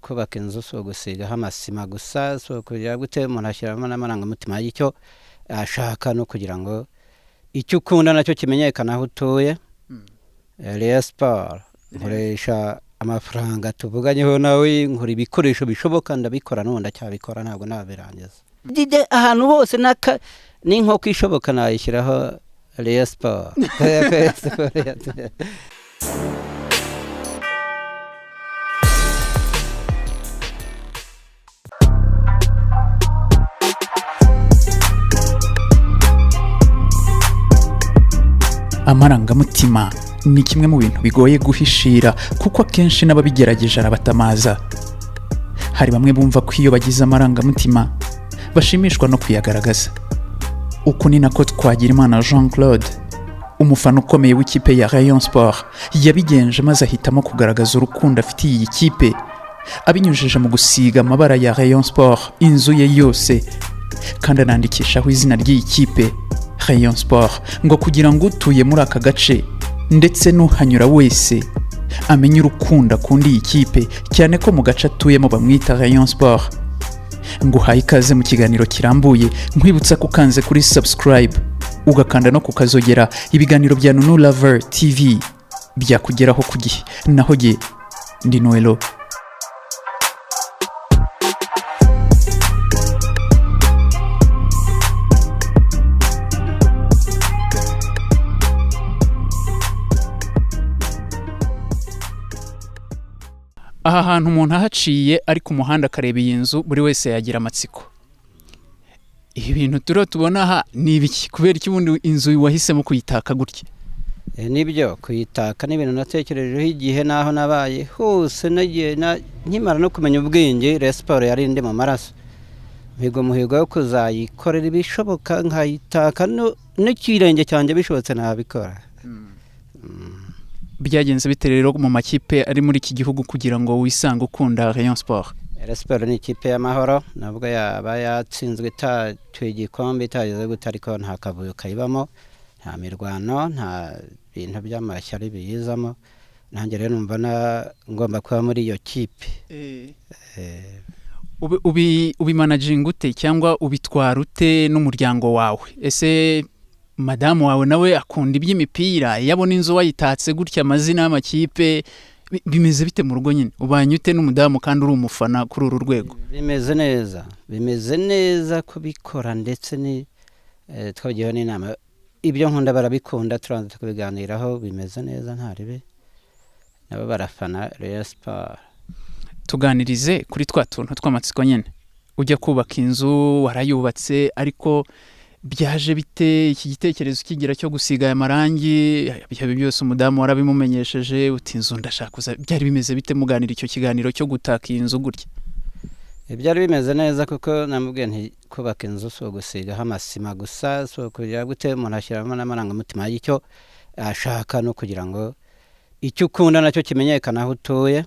Kubaka inzu si ugusigaho amasima gusa, si ukugira gute, umuntu ashyiramo n'amarangamutima y'icyo ashaka no kugira ngo icyo ukunda nacyo kimenyekane aho utuye. Rayon Sports nkoresha amafaranga tuvuganyeho nawe, nkora ibikoresho bishoboka ndabikora, n'ubu ndacyabikora, ntabwo nabirangiza. Ahantu hose n'inkoko ishoboka nayishyiraho Rayon Sports. Amarangamutima ni kimwe mu bintu bigoye guhishira, kuko akenshi n'ababigerageje arabatamaza. Hari bamwe bumva ko iyo bagize amarangamutima bashimishwa no kuyagaragaza. Uku ni nako Twagirimana Jean Claude, umufana ukomeye w'ikipe ya Rayon Sport, yabigenje maze ahitamo kugaragaza urukundo afitiye iyi kipe abinyujije mu gusiga amabara ya Rayon Sport inzu ye yose, kandi anandikishaho izina ry'iyi kipe Rayon Sport, ngo kugira ngo utuye muri aka gace ndetse n'uhanyura wese amenye urukundo akunda iyi kipe, cyane ko mu gace atuyemo bamwita Rayon Sport. Nguhaye ikaze mu kiganiro kirambuye, nkwibutsa ko ukanze kuri subscribe ugakanda no kukazogera, ibiganiro bya Nunu Lover TV byakugeraho ku gihe. Naho jye ndi Noelo. Aha hantu umuntu ahaciye ari ku muhanda akareba iyi nzu, buri wese yagira amatsiko. Ibi bintu turiho tubona aha ni ibiki? Kubera iki ubundi inzu wahisemo kuyitaka gutya? Nibyo, kuyitaka ni ibintu natekerejeho igihe n'aho nabaye hose, nagiye nkimara no kumenya ubwenge Rayon Sports yari indi mu maraso, mpiga umuhigo wo kuzayikorera ibishoboka nkayitaka n'ikirenge cyanjye bishobotse nabikora. Byagenze bite rero mu makipe ari muri iki gihugu kugira ngo wisange ukunda Rayon Sport? Rayon Sports ni ikipe y'amahoro, nubwo yaba yatsinzwe itatuye igikombe itageze gute, ariko nta kavuyo kayibamo, nta mirwano, nta bintu by'amashyari biyizamo. Nanjye rero numva ngomba kuba muri iyo kipe. Ubimanaginga ute cyangwa ubitwara ute n'umuryango wawe? Ese madamu wawe nawe akunda iby'imipira? Iyo abona inzu wayitatse gutya amazina y'amakipe, bimeze bite mu rugo nyine? Ubanye ute n'umudamu kandi uri umufana kuri uru rwego? Bimeze neza, bimeze neza kubikora, ndetse ni twagiyeho n'inama, ibyo nkunda barabikunda, turanza tukabiganiraho, bimeze neza, nta ribi, nabo barafana Rayon Sports. Tuganirize kuri twa tuntu tw'amatsiko nyine. Ujya kubaka inzu warayubatse, ariko byaje bite iki gitekerezo kigira cyo gusiga aya marangi? Ibyo byose umudamu warabimumenyesheje uti inzu ndashaka kuza, byari bimeze bite muganira icyo kiganiro cyo gutaka iyi nzu gutya? Byari bimeze neza, kuko namubwiye nti kubaka inzu si ugusigaho amasima gusa, si ukugira gute, umuntu ashyiramo n'amarangamutima y'icyo ashaka no kugira ngo icyo ukunda nacyo kimenyekane aho utuye.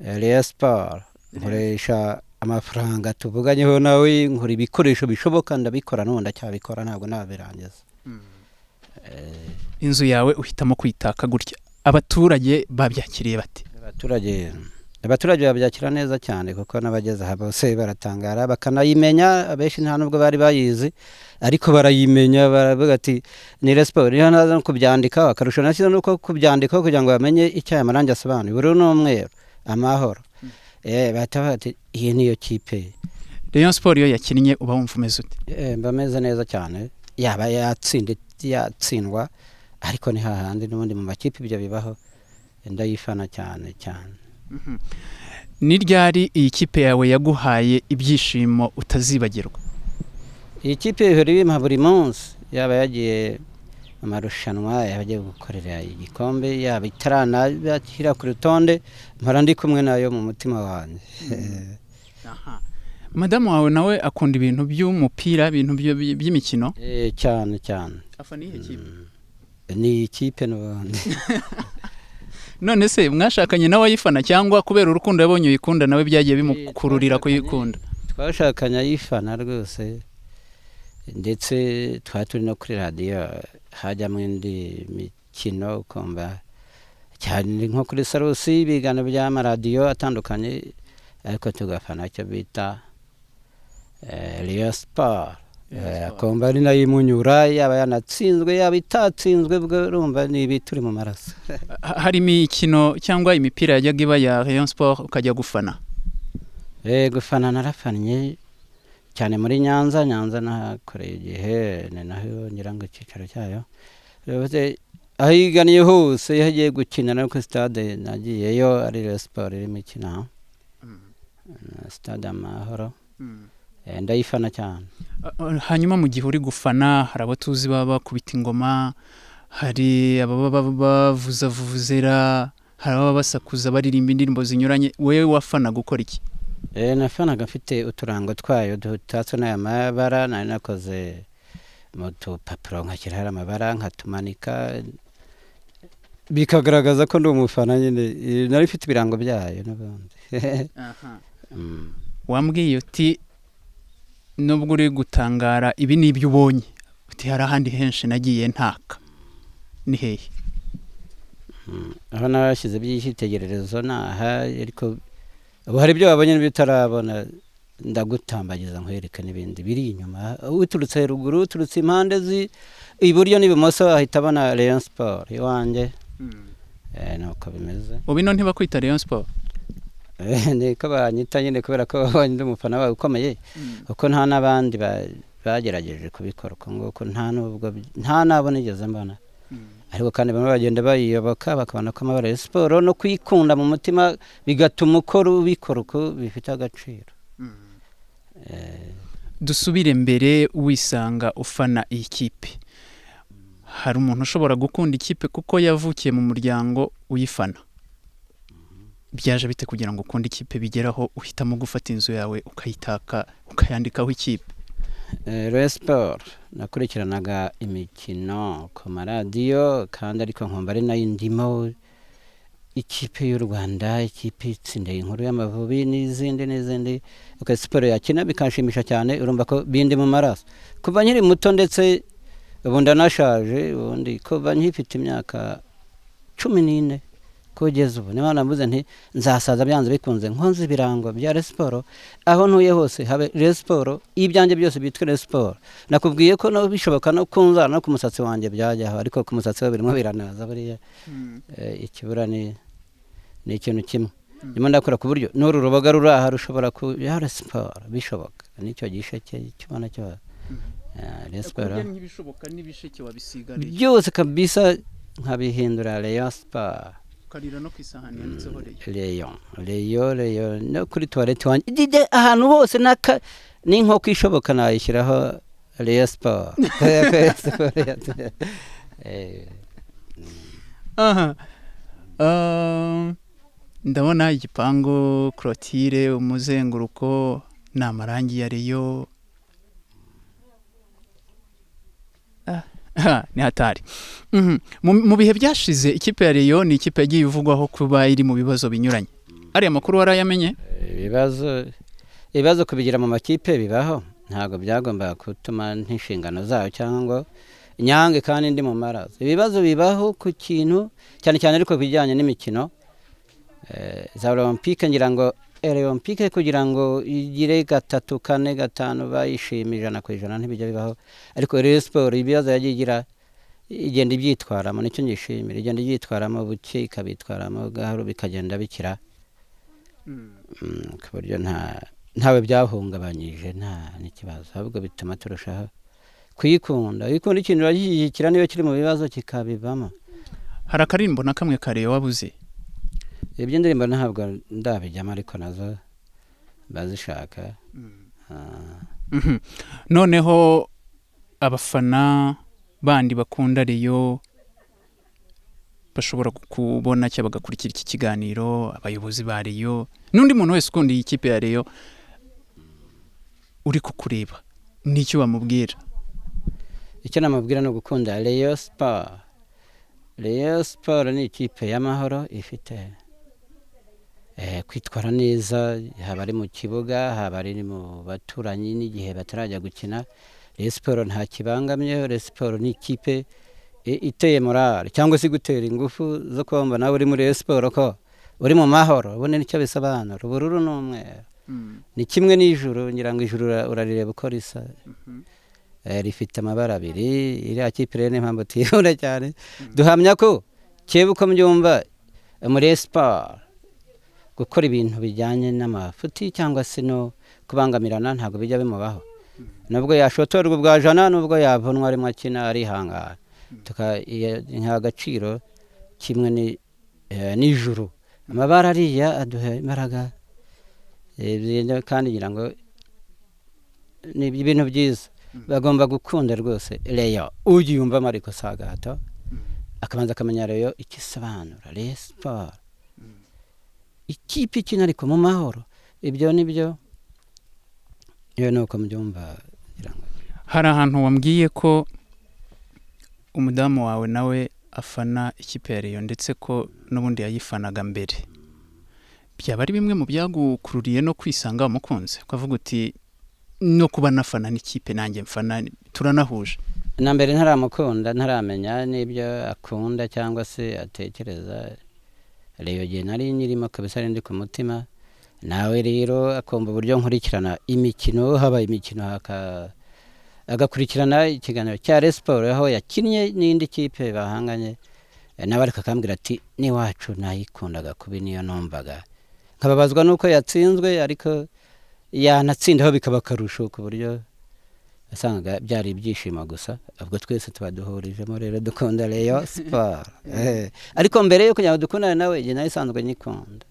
Rayon Sports nkoresha amafaranga tuvuganyeho nawe, nkora ibikoresho bishoboka ndabikora, n'ubu ndacyabikora, ntabwo nabirangiza. Inzu yawe uhitamo kuyitaka gutya, abaturage babyakiriye bate? Abaturage babyakira neza cyane, kuko n'abageze aha bose baratangara bakanayimenya, abenshi nta nubwo bari bayizi ariko barayimenya, baravuga ati ni Rayon Sports. Niyo ntaza no kubyandikaho, akarusho nashyize nuko kubyandikaho kugira ngo bamenye icyo aya marangi asobanuye, ubururu n'umweru, amahoro. Bahita bavuga ati iyi niyo kipe. Rayon Sport iyo yakinnye uba wumva umeze ute? Mba meze neza cyane, yaba yatsinda yatsindwa, ariko ni hahandi n'ubundi mu makipe ibyo bibaho, ndayifana cyane cyane. Ni ryari iyi kipe yawe yaguhaye ibyishimo utazibagirwa? Iyi kipe ihora ibimpa buri munsi, yaba yagiye amarushanwa, yaba agiye gukorera igikombe, yaba itaranashyira ku rutonde, mpora ndi kumwe nayo mu mutima wanjye. Madamu wawe nawe akunda ibintu by'umupira, ibintu by'imikino? Cyane cyane. Afana iyihe kipe? Ni ikipe n'ubundi. None se mwashakanye nawe ayifana, cyangwa kubera urukundo yabonye uyikunda nawe byagiye bimukururira kuyikunda? Twashakanye ayifana rwose, ndetse twari turi no kuri radiyo hajyamo indi mikino, ukumva Cyane nko kuri Sarusi, ibiganiro by'amaradiyo atandukanye, ariko tugafana icyo bita Rayon Sport. Akumva ari nayo imunyura, yaba yanatsinzwe yaba itatsinzwe, ubwo urumva ni ibi turi mu maraso. Hari imikino cyangwa imipira yajyaga iba ya Rayon Sport ukajya gufana? Gufana narafannye cyane muri Nyanza. Nyanza nahakoreye igihe, ni naho ngira ngo icyicaro cyayo. Bivuze, aho iganiye hose, iyo agiye gukina no kuri stade nagiyeyo ari Rayon Sport irimo ikina, Stade Amahoro. Ndayifana cyane. Hanyuma mu gihe uri gufana, hari abo tuzi baba bakubita ingoma, hari ababa bavuza vuvuzera, hari ababa basakuza baririmba indirimbo zinyuranye. Wowe wafana gukora iki? Nafanaga mfite uturango twayo dutatse n'aya mabara nari nakoze mu tupapuro, nkashyiraho amabara nkatumanika, bikagaragaza ko ndi umufana nyine. Nari mfite ibirango byayo n'ubundi. Wambwiye uti nubwo uri gutangara ibi ni ibyo ubonye, uti hari ahandi henshi nagiye ntaka, ni hehe? Aho nabashyize by'icyitegererezo ni aha, ariko ubu hari ibyo wabonye n'ibyo utarabona, ndagutambagiza nkwereke n'ibindi biri inyuma. Uturutse ruguru, uturutse impande iburyo n'ibumoso, ahita abona Rayon Sport iwanjye. Nuko bimeze. Ubu ino ntibakwita Rayon Sport? Niko banyita nyine, kubera ko babonye ndi umufana wabo ukomeye, kuko nta n'abandi bagerageje kubikora uko nguko, nta n'ubwo nta n'abo nigeze mbona. Ariko kandi bamwe bagenda bayiyoboka, bakabona ko amabara ya siporo no kuyikunda mu mutima bigatuma ukora ubikora uko bifite agaciro. Dusubire mbere, wisanga ufana iyi kipe. Hari umuntu ushobora gukunda ikipe kuko yavukiye mu muryango uyifana. Byaje bite kugira ngo ukunde ikipe bigeraho uhitamo gufata inzu yawe ukayitaka, ukayandikaho ikipe? Rayon Sport nakurikiranaga imikino ku maradiyo, kandi ariko nkumva ari nayo ndimo, ikipe y'u Rwanda, ikipe itsindiye inkuru y'Amavubi n'izindi n'izindi. Okay, siporo yakina bikanshimisha cyane, urumva ko bindi mu maraso kuva nkiri muto, ndetse ubu ndanashaje. Ubundi kuva nkifite imyaka 14 kugeza ubu, niba navuze nti nzasaza byanze bikunze nkunze ibirango bya Rayon Sport, aho ntuye hose habe Rayon Sport, ibyanjye byose byitwa Rayon Sport. Nakubwiye ko no bishoboka no ku nzara no ku musatsi wanjye byajyaho, ariko ku musatsi we birimo biranaza buriya. Ikibura ni ikintu kimwe ndimo ndakora, ku buryo n'uru ruboga ruri aha rushobora ku ya Rayon Sport bishoboka, nicyo gisheke cyubona cyo Rayon Sport Nk'ibishoboka n'ibisheke wabisiga byose kabisa, nkabihindura Rayon Sport. Ukarira no ku isahani yanditseho Rayon. Rayon, Rayon, Rayon, no kuri toilette wanjye, Dide, ahantu hose naka n'inkoko ishoboka nayishyiraho Rayon Sport. Aha. Ndabona igipangu, clôture, umuzenguruko ni amarangi ya Rayon. Ni hatari. Mu bihe byashize ikipe ya Rayon ni ikipe yagiye ivugwaho kuba iri mu bibazo binyuranye. Ariya makuru warayamenye? Ibibazo kubigira mu makipe bibaho, ntabwo byagombaga gutuma nk'inshingano zayo cyangwa ngo nyange kandi ndi mu maraso. Ibibazo bibaho ku kintu cyane cyane, ariko bijyanye n'imikino za Olympique, ngira ngo Olympique kugira ngo igire 3 4 5 bayishima 100% ntibijya bibaho. Ariko Rayon Sport ibibazo yagiye igira igenda ibyitwaramo, nicyo ngishimira, igenda ibyitwaramo buke ikabitwaramo gahoro bikagenda bikira. Ku buryo ntawe byahungabanyije, nta n'ikibazo, ahubwo bituma turushaho kuyikunda. Iyo ukunda ikintu uragishyigikira, niyo kiri mu bibazo kikabivamo. Hari akaririmbo na kamwe kare wabuze? Iby'indirimbo ntabwo ndabijyamo, ariko nazo bazishaka. Noneho abafana bandi bakunda Rayon bashobora kubona cyangwa bagakurikira iki kiganiro, abayobozi ba Rayon n'undi muntu wese ukunda iyi kipe ya Rayon uri kukureba, n'icyo bamubwira? Icyo namubwira ni ugukunda Rayon Sport. Rayon Sport ni ikipe y'amahoro ifite kwitwara neza, haba ari mu kibuga, haba ari mu baturanyi n'igihe batarajya gukina. Rayon Sport nta kibangamye. Rayon Sport ni ikipe Iteye morale cyangwa se igutera ingufu zo kumva nawe uri muri Rayon Sport ko uri mu mahoro. Ubundi nicyo bisobanura, ubururu n'umweru ni kimwe n'ijuru. Ngira ngo ijuru urarireba uko risa, rifite amabara abiri. Iriya kipe rero niyo mpamvu tuyikunda cyane. Duhamya ko keba uko mbyumva muri siporo, gukora ibintu bijyanye n'amafuti cyangwa se no kubangamirana ntabwo bijya bimubaho. Nubwo yashotorwa ubwa jana, nubwo yavunwa arimo akina, arihangana, tukayiha agaciro kimwe n'ijuru. Amabara ariya aduha imbaraga, kandi ngira ngo ni ibintu byiza. Bagomba gukunda rwose Rayon, ugiyumvamo ariko si agahato, akabanza akamenya Rayon icyo isobanura, Rayon Sport, ikipe ikina ariko mu mahoro. Ibyo ni byo, iyo ni uko mbyumva ngira ngo. Hari ahantu wambwiye ko umudamu wawe nawe afana ikipe ya Rayon, ndetse ko n'ubundi yayifanaga mbere. Byaba ari bimwe mu byagukururiye no kwisanga wamukunze, ukavuga uti: "No kuba nafana n'ikipe nanjye mfana, turanahuje"? Na mbere ntaramukunda, ntaramenya n'ibyo akunda cyangwa se atekereza, Rayon igihe nari nyirimo kabisa, ari ndi ku mutima. Nawe rero akumva uburyo nkurikirana imikino, habaye imikino agakurikirana ikiganiro cya Rayon Sport aho yakinnye n'indi kipe bahanganye, nawe ariko akambwira ati: "N'iwacu nayikundaga kubi, niyo numvaga, nkababazwa n'uko yatsinzwe, ariko yanatsindaho bikaba akarusho", ku buryo wasangaga byari ibyishimo gusa. Ubwo twese tuba duhurijemo rero, dukunda Rayon Sport. Ariko mbere yo kugira ngo dukundane nawe, igihe nayo isanzwe nyikunda.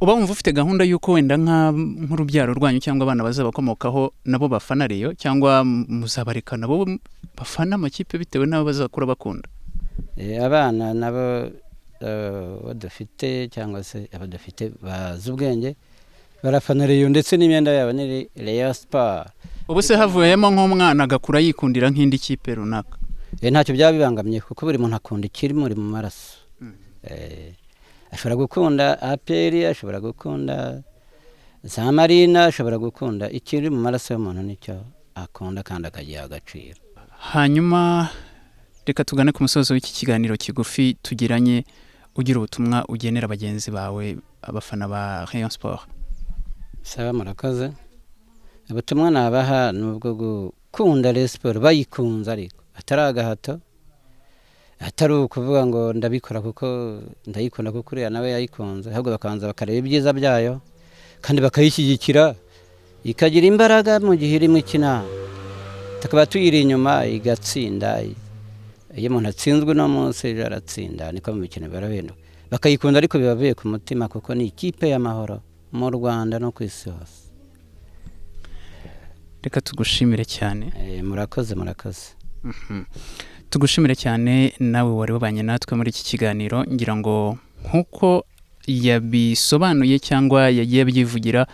Uba wumva ufite gahunda y'uko wenda nk'urubyaro rwanyu cyangwa abana bazabakomokaho nabo bafana Rayon, cyangwa muzabareka nabo bafana amakipe bitewe n'abo bazakura bakunda? Abana nabo, abo dufite cyangwa se abo dufite bazi ubwenge, barafana Rayon, ndetse n'imyenda yabo ni Rayon Sport. Ubu se havuyemo nk'umwana agakura yikundira nk'indi kipe runaka? Ntacyo byaba bibangamye, kuko buri muntu akunda ikiri muri mu maraso. Ashobora gukunda APR, ashobora gukunda za Marina, ashobora gukunda ikiri mu maraso y'umuntu, nicyo akunda kandi akagiha agaciro. Hanyuma reka tugane ku musozo w'iki kiganiro kigufi tugiranye, ugira ubutumwa ugenera bagenzi bawe, abafana ba Rayon Sport. Sawa, murakoze. Ubutumwa nabaha ni ubwo gukunda Rayon Sport bayikunze, ariko atari agahato, atari ukuvuga ngo ndabikora kuko ndayikunda kuko uriya nawe yayikunze, ahubwo bakabanza bakareba ibyiza byayo kandi bakayishyigikira, ikagira imbaraga mu gihe irimo ikina, tukaba tuyiri inyuma igatsinda. Iyo umuntu atsinzwe uno munsi, ejo aratsinda, niko mu mikino barahinduka. Bakayikunda ariko bibavuye ku mutima, kuko ni ikipe y'amahoro mu Rwanda no ku isi hose. Reka tugushimire cyane. Murakoze, murakoze. Tugushimire cyane nawe wari wabanye natwe muri iki kiganiro. Ngira ngo nk'uko yabisobanuye cyangwa yagiye abyivugira,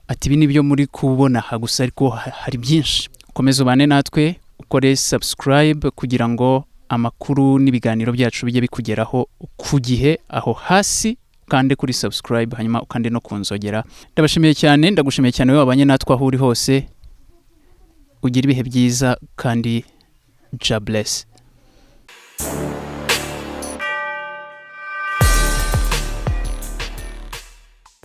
ati: "Ibi ni byo muri kubona aha gusa, ariko hari byinshi." Ukomeze ubane natwe, ukore subscribe kugira ngo amakuru n'ibiganiro byacu bijye bikugeraho ku gihe. Aho hasi ukande kuri subscribe, hanyuma ukande no ku nzogera. Ndabashimiye cyane, ndagushimiye cyane wowe wabanye natwe aho uri hose. Ugira ibihe byiza kandi Jah bless.